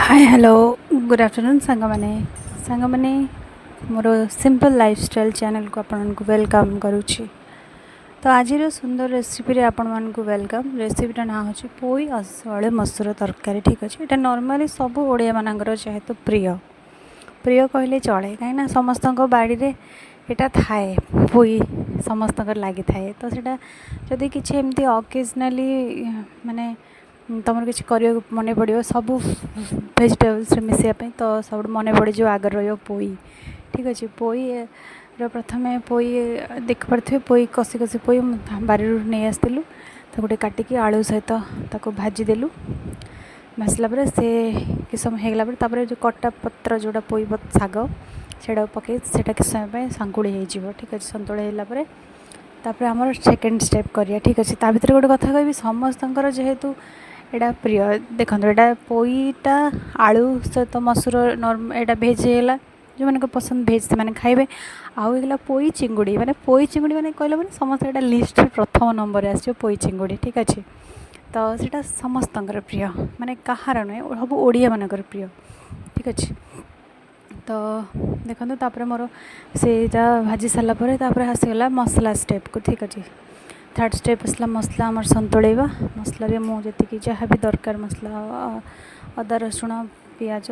ହାଏ, hello, good afternoon ସାଙ୍ଗମାନେ। ସାଙ୍ଗମାନେ, ମୋର ସିମ୍ପଲ୍ ଲାଇଫଷ୍ଟାଇଲ୍ ଚ୍ୟାନେଲ୍କୁ ଆପଣଙ୍କୁ welcome କରୁଛି। ତ ଆଜିର ସୁନ୍ଦର ରେସିପିରେ ଆପଣମାନଙ୍କୁ welcome. ରେସିପିର ନାଁ ହେଉଛି ପୋଇ ଆଳୁ ମସୁର ତରକାରୀ। ଠିକ୍ ଅଛି, ଏଇଟା ନର୍ମାଲି ସବୁ ଓଡ଼ିଆମାନଙ୍କର ଯେହେତୁ ପ୍ରିୟ, ପ୍ରିୟ କହିଲେ ଚଳେ, କାହିଁକିନା ସମସ୍ତଙ୍କ ବାଡ଼ିରେ ଏଇଟା ଥାଏ। ପୋଇ ସମସ୍ତଙ୍କର ଲାଗିଥାଏ। ତ ସେଇଟା ଯଦି କିଛି ଏମିତି ଅକେଜନାଲି, ମାନେ ତୁମର କିଛି କରିବାକୁ ମନେ ପଡ଼ିବ ସବୁ ଭେଜିଟେବଲ୍ସରେ ମିଶାଇବା ପାଇଁ, ତ ସବୁଠୁ ମନେ ପଡ଼ିଯିବ ଆଗରେ ରହିବ ପୋଇ। ଠିକ୍ ଅଛି, ପୋଇର ପ୍ରଥମେ ପୋଇ ଦେଖିପାରୁଥିବେ। ପୋଇ କଷି କଷି ପୋଇ ବାରିରୁ ନେଇ ଆସିଥିଲୁ। ତାକୁ ଟିକେ କାଟିକି ଆଳୁ ସହିତ ତାକୁ ଭାଜିଦେଲୁ। ଭାଜିଲା ପରେ ସେ କିଛି ସମୟ ହେଇଗଲା ପରେ, ତାପରେ ଯେଉଁ କଟା ପତ୍ର ଯେଉଁଟା ପୋଇ ଶାଗ, ସେଇଟାକୁ ପକାଇ ସେଇଟା କିଛି ସମୟ ପାଇଁ ସାଙ୍କୁଳି ହେଇଯିବ। ଠିକ୍ ଅଛି, ସନ୍ତୁଳି ହେଲା ପରେ ତାପରେ ଆମର ସେକେଣ୍ଡ ଷ୍ଟେପ୍ କରିବା। ଠିକ୍ ଅଛି, ତା ଭିତରେ ଗୋଟେ କଥା କହିବି, ସମସ୍ତଙ୍କର ଯେହେତୁ ଏଇଟା ପ୍ରିୟ। ଦେଖନ୍ତୁ, ଏଇଟା ପୋଇଟା ଆଳୁ ସହିତ ମସୁର, ଏଇଟା ଭେଜ୍ ହେଇଗଲା। ଯେଉଁମାନଙ୍କ ପସନ୍ଦ ଭେଜ୍, ସେମାନେ ଖାଇବେ। ଆଉ ହେଇଗଲା ପୋଇ ଚିଙ୍ଗୁଡ଼ି। ମାନେ ପୋଇ ଚିଙ୍ଗୁଡ଼ି ମାନେ କହିଲେ ମାନେ ସମସ୍ତେ ଏଇଟା ଲିଷ୍ଟରେ ପ୍ରଥମ ନମ୍ବରରେ ଆସିବ ପୋଇ ଚିଙ୍ଗୁଡ଼ି। ଠିକ୍ ଅଛି, ତ ସେଇଟା ସମସ୍ତଙ୍କର ପ୍ରିୟ, ମାନେ କାହାର ନୁହେଁ, ସବୁ ଓଡ଼ିଆମାନଙ୍କର ପ୍ରିୟ। ଠିକ୍ ଅଛି, ତ ଦେଖନ୍ତୁ, ତାପରେ ମୋର ସେଇଟା ଭାଜି ସାରିଲା ପରେ ତାପରେ ଆସିଗଲା ମସଲା ଷ୍ଟେପ୍କୁ। ଠିକ୍ ଅଛି, ଥାର୍ଡ଼ ଷ୍ଟେପ୍ ଆସିଲା ମସଲା ଆମର ସନ୍ତୁଳେଇବା। ମସଲାରେ ମୁଁ ଯେତିକି ଯାହା ବି ଦରକାର ମସଲା, ଅଦା, ରସୁଣ, ପିଆଜ,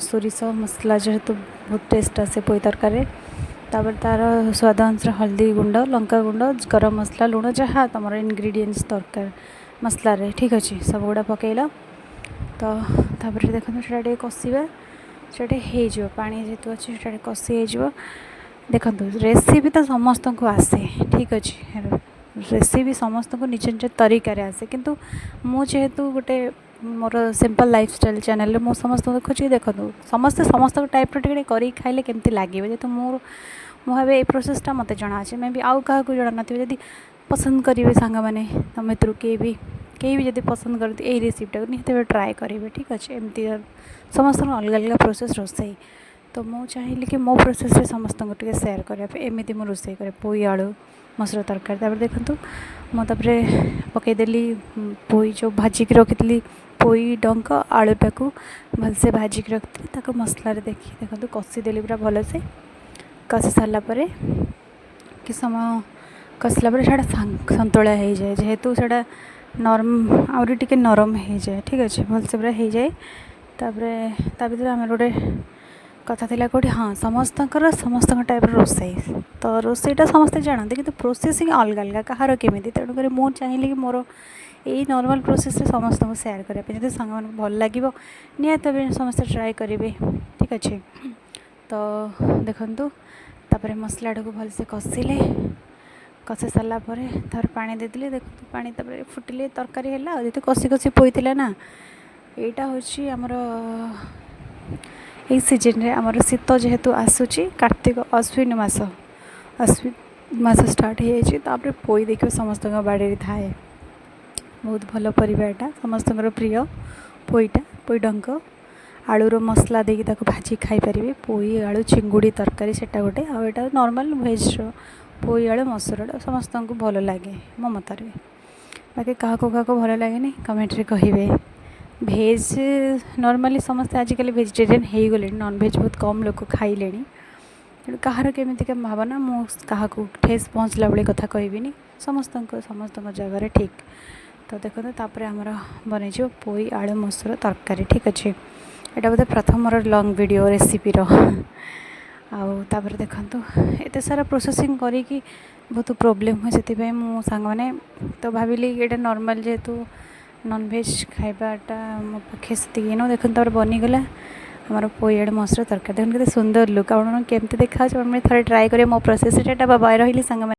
ସୋରିଷ ମସଲା, ଯେହେତୁ ବହୁତ ଟେଷ୍ଟ ଆସେ ପୋଇ ତରକାରୀରେ। ତାପରେ ତା'ର ସ୍ୱାଦ ଅନୁସାରେ ହଳଦୀ ଗୁଣ୍ଡ, ଲଙ୍କା ଗୁଣ୍ଡ, ଗରମ ମସଲା, ଲୁଣ, ଯାହା ତୁମର ଇନଗ୍ରିଡ଼ିଏଣ୍ଟସ୍ ଦରକାର ମସଲାରେ, ଠିକ୍ ଅଛି, ସବୁଗୁଡ଼ା ପକାଇଲ। ତ ତାପରେ ଦେଖନ୍ତୁ, ସେଇଟା ଟିକେ କଷିବା। ସେଇଟା ହେଇଯିବ, ପାଣି ଯେହେତୁ ଅଛି ସେଇଟା ଟିକେ କଷି ହେଇଯିବ। ଦେଖନ୍ତୁ, ରେସିପି ତ ସମସ୍ତଙ୍କୁ ଆସେ। ଠିକ୍ ଅଛି, ରେସିପି ସମସ୍ତଙ୍କୁ ନିଜ ନିଜ ତରିକାରେ ଆସେ। କିନ୍ତୁ ମୁଁ ଯେହେତୁ ଗୋଟେ ମୋର ସିମ୍ପଲ୍ ଲାଇଫଷ୍ଟାଇଲ୍ ଚ୍ୟାନେଲ୍ରେ ମୁଁ ସମସ୍ତଙ୍କୁ ଦେଖୁଛି, ଦେଖନ୍ତୁ, ସମସ୍ତେ ସମସ୍ତଙ୍କ ଟାଇପ୍ର ଟିକେ ଟିକେ କରିକି ଖାଇଲେ କେମିତି ଲାଗିବ। ଯେହେତୁ ମୁଁ ଭାବେ ଏଇ ପ୍ରୋସେସ୍ଟା ମୋତେ ଜଣାଅଛି, ମେ ବି ଆଉ କାହାକୁ ଜଣା ନଥିବ। ଯଦି ପସନ୍ଦ କରିବେ ସାଙ୍ଗମାନେ, ତମ ଭିତରୁ କିଏ ବି ଯଦି ପସନ୍ଦ କରନ୍ତି ଏଇ ରେସିପିଟାକୁ, ନିହାତି ଭାବେ ଟ୍ରାଏ କରିବେ। ଠିକ୍ ଅଛି, ଏମିତି ସମସ୍ତଙ୍କର ଅଲଗା ଅଲଗା ପ୍ରୋସେସ୍ ରୋଷେଇ। ତ ମୁଁ ଚାହିଁଲି କି ମୋ ପ୍ରୋସେସ୍ରେ ସମସ୍ତଙ୍କୁ ଟିକେ ସେୟାର କରିବା ପାଇଁ। ଏମିତି ମୁଁ ରୋଷେଇ କରେ ପୋଇ ଆଳୁ ମସୁର ତରକାରୀ। ତାପରେ ଦେଖନ୍ତୁ, ମୁଁ ତାପରେ ପକାଇଦେଲି ପୋଇ ଯେଉଁ ଭାଜିକି ରଖିଥିଲି। ପୋଇ ଡଙ୍କ ଆଳୁଟାକୁ ଭଲସେ ଭାଜିକି ରଖିଥିଲି। ତାକୁ ମସଲାରେ ଦେଖି ଦେଖନ୍ତୁ, କଷିଦେଲି ପୁରା ଭଲସେ। କଷି ସାରିଲା ପରେ, କିଛି ସମୟ କଷିଲା ପରେ ସେଇଟା ସନ୍ତୁଳା ହେଇଯାଏ। ଯେହେତୁ ସେଇଟା ନରମ, ଆହୁରି ଟିକେ ନରମ ହେଇଯାଏ। ଠିକ୍ ଅଛି, ଭଲସେ ପୁରା ହେଇଯାଏ। ତାପରେ ତା ଭିତରେ ଆମର ଗୋଟେ କଥା ଥିଲା କେଉଁଠି? ହଁ, ସମସ୍ତଙ୍କର ସମସ୍ତଙ୍କ ଟାଇପ୍ର ରୋଷେଇ। ତ ରୋଷେଇଟା ସମସ୍ତେ ଜାଣନ୍ତି, କିନ୍ତୁ ପ୍ରୋସେସିଂ ଅଲଗା ଅଲଗା, କାହାର କେମିତି। ତେଣୁକରି ମୁଁ ଚାହିଁଲି କି ମୋର ଏଇ ନର୍ମାଲ୍ ପ୍ରୋସେସ୍ରେ ସମସ୍ତଙ୍କୁ ସେୟାର କରିବା ପାଇଁ। ଯଦି ସାଙ୍ଗମାନଙ୍କୁ ଭଲ ଲାଗିବ, ନିହାତି ଭାବେ ସମସ୍ତେ ଟ୍ରାଏ କରିବେ। ଠିକ୍ ଅଛି, ତ ଦେଖନ୍ତୁ, ତାପରେ ମସଲାଟାକୁ ଭଲସେ କଷିଲେ। କଷି ସାରିଲା ପରେ ତାପରେ ପାଣି ଦେଇଦେଲି। ଦେଖନ୍ତୁ, ପାଣି ତାପରେ ଫୁଟିଲେ ତରକାରୀ ହେଲା। ଆଉ ଯେହେତୁ କଷି କଷି ପୋଇଥିଲା ନା, ଏଇଟା ହେଉଛି ଆମର ଏଇ ସିଜନ୍ରେ, ଆମର ଶୀତ ଯେହେତୁ ଆସୁଛି, କାର୍ତ୍ତିକ ଅଶ୍ୱିନ ମାସ, ଅଶ୍ୱିନ ମାସ ଷ୍ଟାର୍ଟ ହେଇଯାଇଛି। ତାପରେ ପୋଇ ଦେଖିବ ସମସ୍ତଙ୍କ ବାଡ଼ିରେ ଥାଏ। ବହୁତ ଭଲ ପରିବା ଏଇଟା, ସମସ୍ତଙ୍କର ପ୍ରିୟ ପୋଇଟା। ପୋଇ ଡଙ୍କ ଆଳୁର ମସଲା ଦେଇକି ତାକୁ ଭାଜିକି ଖାଇପାରିବେ। ପୋଇ ଆଳୁ ଚିଙ୍ଗୁଡ଼ି ତରକାରୀ ସେଇଟା ଗୋଟେ, ଆଉ ଏଇଟା ନର୍ମାଲ୍ ଭେଜ୍ର ପୋଇ ଆଳୁ ମସୁରଟା ସମସ୍ତଙ୍କୁ ଭଲ ଲାଗେ ମୋ ମତରେ। ବାକି କାହାକୁ କାହାକୁ ଭଲ ଲାଗେନି, କମେଣ୍ଟରେ କହିବେ। ଭେଜ୍ ନର୍ମାଲି ସମସ୍ତେ ଆଜିକାଲି ଭେଜିଟେରିଆନ୍ ହେଇଗଲେଣି, ନନ୍ଭେଜ୍ ବହୁତ କମ୍ ଲୋକ ଖାଇଲେଣି। ତେଣୁ କାହାର କେମିତିକା ଭାବନା, ମୁଁ କାହାକୁ ଠେସ୍ ପହଞ୍ଚିଲା ଭଳି କଥା କହିବିନି। ସମସ୍ତଙ୍କ ସମସ୍ତଙ୍କ ଜାଗାରେ ଠିକ୍। ତ ଦେଖନ୍ତୁ, ତାପରେ ଆମର ବନେଇଯିବ ପୋଇ ଆଳୁ ମସୁର ତରକାରୀ। ଠିକ୍ ଅଛି, ଏଇଟା ବୋଧେ ପ୍ରଥମର ଲଙ୍ଗ୍ ଭିଡ଼ିଓ ରେସିପିର। ଆଉ ତାପରେ ଦେଖନ୍ତୁ, ଏତେ ସାରା ପ୍ରୋସେସିଂ କରିକି ବହୁତ ପ୍ରୋବ୍ଲେମ୍ ହୁଏ। ସେଥିପାଇଁ ମୁଁ ସାଙ୍ଗମାନେ ତ ଭାବିଲି ଏଇଟା ନର୍ମାଲ୍, ଯେହେତୁ ନନ୍ଭେଜ୍ ଖାଇବାଟା ମୋ ପାଖେ ସେତିକି ନୁହଁ। ଦେଖନ୍ତୁ, ତାପରେ ବନିଗଲା ଆମର ପୋଇ ଆଳୁ ମସୁର ତରକାରୀ। ଦେଖନ୍ତୁ କେତେ ସୁନ୍ଦର ଲୁକ୍। ଆପଣମାନଙ୍କୁ କେମିତି ଦେଖାଯାଉଛି? ଆପଣମାନେ ଥରେ ଟ୍ରାଏ କରିବେ ମୋ ପ୍ରୋସେସ୍ରେ। ଏଇଟା ବାଏ, ରହିଲି ସାଙ୍ଗମାନେ।